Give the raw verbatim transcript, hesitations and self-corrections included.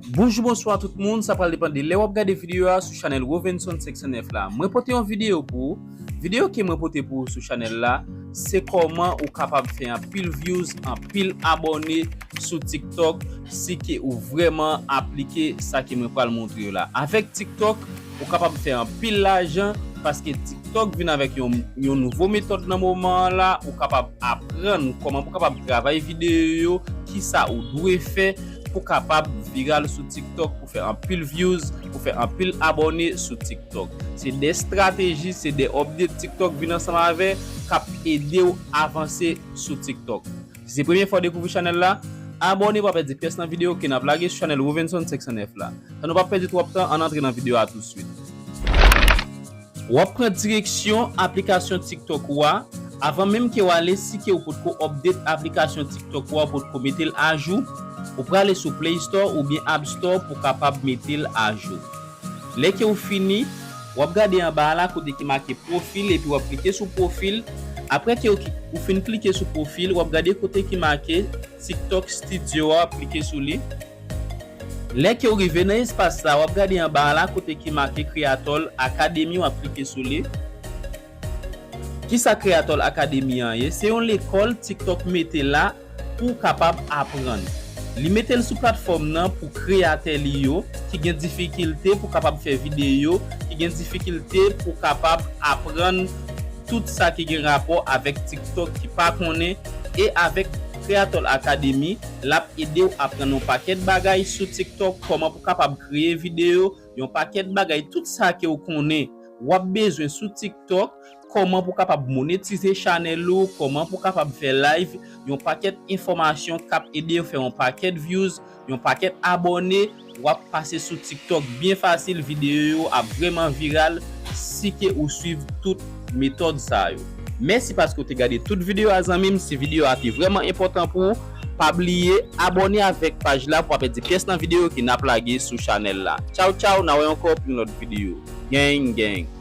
Bonjou, bonswa tout moun, sa pral depann de lè w ap gade videyo a sou chanèl Rovenson senk san nèf la. Mwen pote yon videyo pou ou. Videyo ke mwen pote pou ou sou chanèl la, se kòman ou kapab fè anpil views, anpil abòne sou TikTok, si ke ou vrèman aplike sa ke mwen pral montre yo la. Avèk TikTok, ou kapab fè anpil lajan, paske TikTok vin avèk yon, yon nouvo metòd nan moman an la, ou kapab aprann kòman pou kapab travay videyo yo, kisa ou dwe fè pou kapab viral sou TikTok, pou fè anpil views, pou fè anpil abòne sou TikTok. Se de estrateji, se de update TikTok vin ansanm avè k ap ede w avanse sou TikTok. Si se premye fwa w dekouvri chanèl la, abòne pou w pa pèdi pyès nan videyo ke n ap lage sou chanèl Rovenson senk san nèf la. San nou pa pèdi twòp tan, ann antre nan videyo a toutswit. W ap pran direksyon aplikasyon TikTok ou a. Avan menm ke w ale, si ke ou potko update aplikasyon TikTok ou a, ou potko mete l ajou, ou prale sou Play Store oubyen App Store pou w kapab mete l ajou. Lè ke ou fini, w ap gade anba a la kote ki make pwofil epi w ap klike sou pwofil. Apre ke ou, ou fin klike sou pwofil, w ap gade kote ki make TikTok Studio a, w ap klike sou li. Lè ke w rive nan espas sa, w ap gade anba a la kote ki make Creator Academy, w ap klike sou li. Kisa Creator Academy an ye? Se yon lekòl TikTok mete la pou w kapab aprann. Li mete l sou platfòm nan pou kreyatè li yo ki gen difikilte pou kapab fè videyo, ki gen difikilte pou kapab aprann tout sa ki gen rapò avèk TikTok ki pa konnen. E avèk Creator Academy, l ap ede w aprann yon pakèt bagay sou TikTok, kòman pou kapab kreye videyo, yon pakèt bagay, tout sa ke w konnen w ap bezwen sou TikTok, kòman pou kapab monetize chanèl ou, kòman pou kapab fè live, yon pakèt enfòmasyon k ap ede w fè yon pakèt views, yon pakèt abòne, w ap pase sou TikTok byen fasil, videyo yo ap vrèman viral si ke ou swiv tout metòd sa yo. Mèsi paske w te gade tout videyo a, zanmi m. Si videyo a te vrèman enpòtan pou ou, pa bliye abòne avèk paj la pou w pa pèdi pyès nan videyo ke n ap lage sou chanèl la. Tchaw, tchaw, n a wè ankò pou yon lòt videyo. Gang, gang.